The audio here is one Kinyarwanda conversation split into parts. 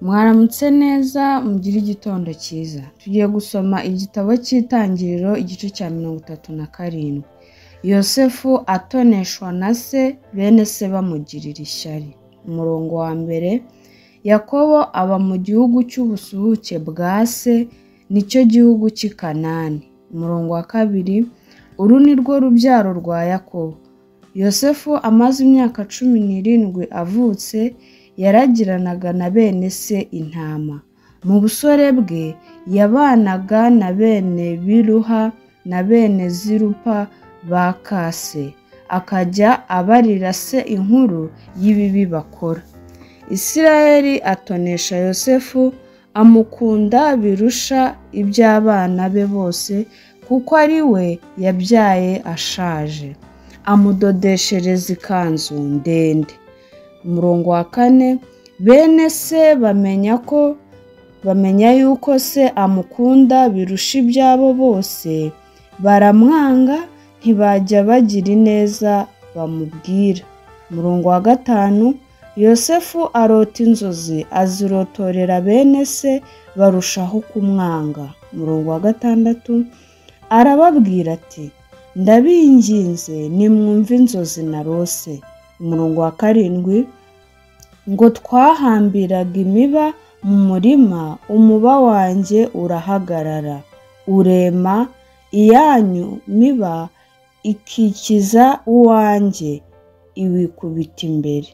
Mwaramutse neza, mugire igitondo cyiza. Tugiye gusoma igitabo cy'Itangiriro igice cya 37. Yosefu atoneshwa na se, bene se bamugirira ishyari. Umurongo wa mbere, Yakobo aba mu gihugu cy'ubusuhuke bwa se, nicyo gihugu cy'i Kanani. Umurongo wa kabiri, uru ni rwo rubyaro rwa Yakobo. Yosefu amaze imyaka 17 avutse, yaragiranaga na bene se intama. Mu busore bwe yabanaga na bene Biruha na bene Zirupa ba Kase, akajya abarira se inkuru y'ibibi bakora. Isirayeli atonesha Yosefu, amukunda birusha iby'abana be bose, kuko ari we yabyaye ashaje. Amudodeshereza ikanzu ndende. Umurongo wa kane, bene se bamenya yuko se amukunda birusha ibyabo bose, baramwanga ntibajya bagira ineza bamubwira. Umurongo wa gatanu, Yosefu arota inzozi azirotorera bene se, barushaho kumwanga. Umurongo wa gatandatu, arababwira ati ndabinginze nimwumve inzozi narose. Umurongo wa karindwi, ngo twahambiraga imiba mu murima, umuba wanjye urahagarara urema, iyanyu miba ikikiza uwanjye iwikubita imbere.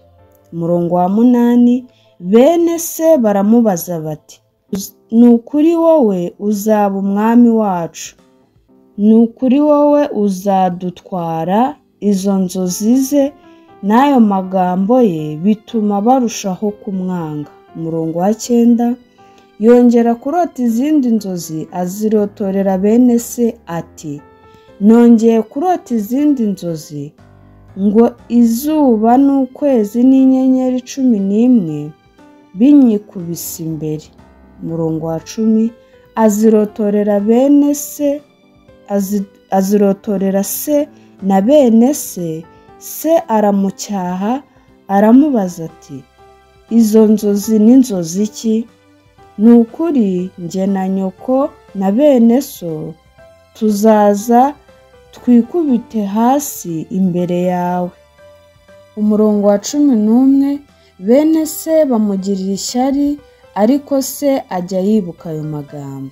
Umurongo wa munani, bene se baramubaza bati ni ukuri wowe uzaba umwami wacu, ni ukuri wowe uzadutwara. Izo nzozi ze n'ayo magambo ye bituma barushaho kumwanga. Umurongo wa cyenda, yongera kurota izindi nzozi azirotorera bene se ati nongeye kurota izindi nzozi, ngo izuba n'ukwezi n'inyenyeri 11 binyikubise imbere. Umurongo wa 10, azirotorera bene se, azirotorera se na bene se. Se aramucyaha aramubaza ati izo nzozi ni nzozi ki? Ni ukuri njye na nyoko na bene so tuzaza twikubite hasi imbere yawe. Umurongo wa 11, bene se bamugirira ishyari, ariko se ajya yibuka ayo magambo.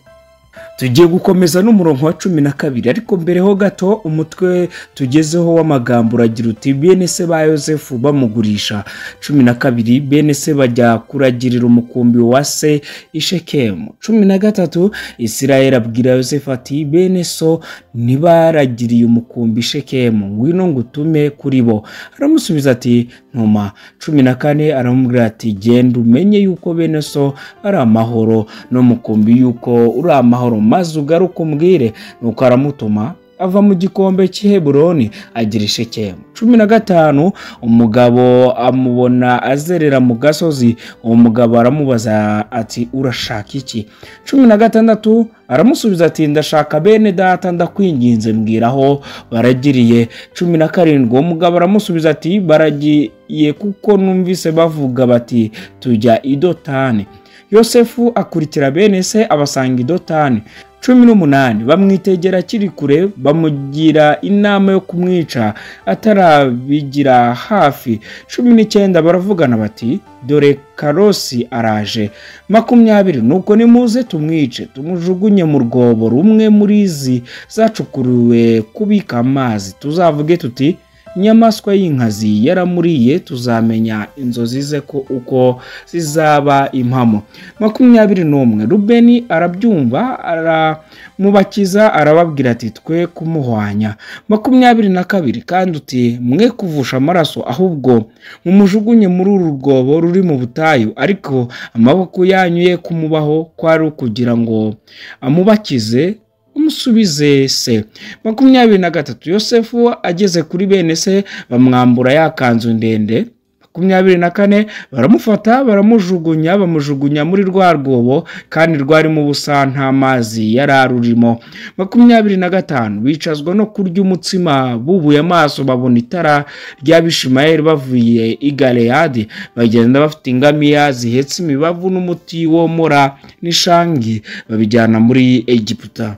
Tugiye gukomeza n'umurongo wa 12, ariko mbere ho gato umutwe tugezeho w'amagambo uragira uti bene se ba Yosefu bamugurisha. 12, bene se bajya kuragirira umukumbi wa se i Shekemu. 13, Isirayeli abwira Yosefu ati bene so ntibaragiriye umukumbi i Shekemu, ngwino ngutume kuri bo. Aramusubiza ati ntuma. 14, aramubwira ati genda umenye yuko bene so ari amahoro n'umukumbi yuko uri amahoro, maze ugaruke umbwire. Nuko aramutuma ava mu gikombe cy'i Heburoni agira i Shekemu. 15, umugabo amubona azerera mu gasozi. Uwo mugabo aramubaza ati urashaka iki? 16, aramusubiza ati ndashaka bene data, ndakwinginze mbwira aho baragiriye. 17, uwo mugabo aramusubiza ati baragiye kuko numvise bavuga bati tujya i Dotani. Yosefu akurikira bene se abasanga i Dotani. 18, bamwitegera akiri kure, bamugira inama yo kumwica atarabigira hafi. 19, baravugana bati dore Karosi araje. 20, nuko nimuze tumwice tumujugunye mu rwobo rumwe muri izi zacukuriwe kubika amazi, tuzavuge tuti inyamaswa y'inkazi yaramuriye, tuzamenya inzozi ze ko uko zizaba impamo. 21, Rubeni arabyumva aramubakiza, arababwira ati twe kumuhwanya. 22, kandi uti mwe kuvusha amaraso, ahubwo mumujugunye muri uru rwobo ruri mu butayu, ariko amaboko yanyu ye kumubaho kwari ukugira ngo amubakize umusubize se. 23, Yosefu ageze kuri bene se bamwambura ya kanzu ndende. 24 baramufata baramujugunya, bamujugunya muri rwa rwobo, kandi rwarimo ubusa, nta mazi yari arurimo. 25 bicazwa no kurya umutsima, bubuye amaso babona itara ry'Abishimayeli bavuye i Galeyadi, bagenda bafite ingamiya zihetse imibavu n'umuti womora n'ishangi, babijyana muri Egiputa.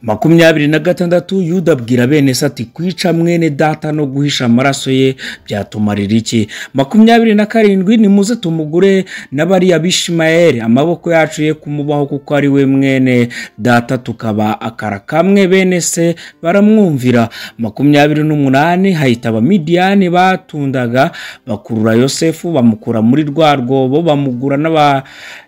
26 Yuda abwira bene se ati kwica mwene data no guhisha amaraso ye byatumarira iki? 27 nimuze tumugure n'abariya Bishimayeli, amaboko yacu ye kumubaho, kuko ari we mwene data, tukaba akara kamwe. Bene se baramwumvira. 28 hahita Abamidiyani batundaga, bakurura Yosefu bamukura muri rwa rwobo, bamugura n'aba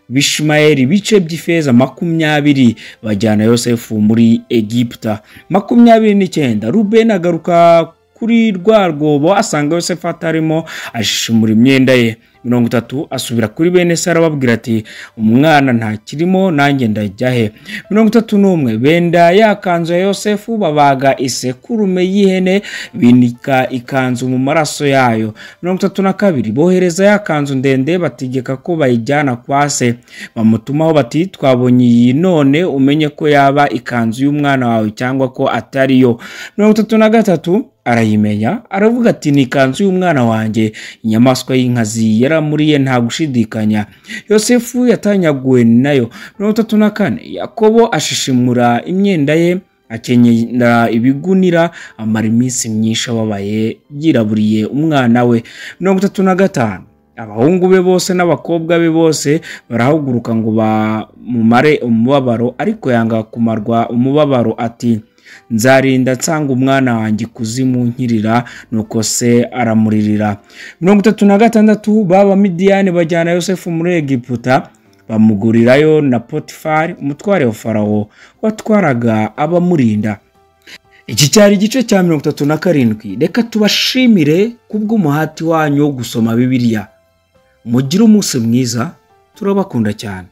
Bishimayeli ibice by'ifeza 20, bajyana Yosefu muri Egiputa. 29 Rubeni agaruka kuri rwa rwobo asanga Yosefu atarimo, ashishimura imyenda ye. 30 asubira kuri bene se arababwira ati umwana ntakirimo, nanjye ndajya he? 31 benda ya kanzu ya Yosefu, babaga isekurume y'ihene, binika ikanzu mu maraso yayo. 32 bohereza ya kanzu ndende, bategeka ko bayijyana kwa se, bamutumaho bati twabonye iyi, none umenye ko yaba ikanzu y'umwana wawe cyangwa ko atariyo. 33 arayimenya, aravuga ati ni ikanzu y'umwana wanjye, inyamaswa y'inkazi yaramuriye nta gushidikanya, Yosefu yatanyaguwe nayo. 34 Yakobo ashishimura imyenda ye, akenyera ibigunira, amara iminsi myinshi ababaye, yiraburiye umwana we. 35 abahungu be bose n'abakobwa be bose barahaguruka ngo bamumare umubabaro, ariko yanga kumarwa umubabaro, ati nzarinda nsanga umwana wanjye kuzimu nkirira. Nuko se aramuririra. 36 baba Midiyani bajyana Yosefu muri Egiputa, bamugurirayo na Potifari umutware wa Farawo watwaraga abamurinda. Iki cyari igice cya 37. Reka tubashimire kubw'umuhati wanyu wo gusoma Bibiliya. Mugire umunsi mwiza, turabakunda cyane.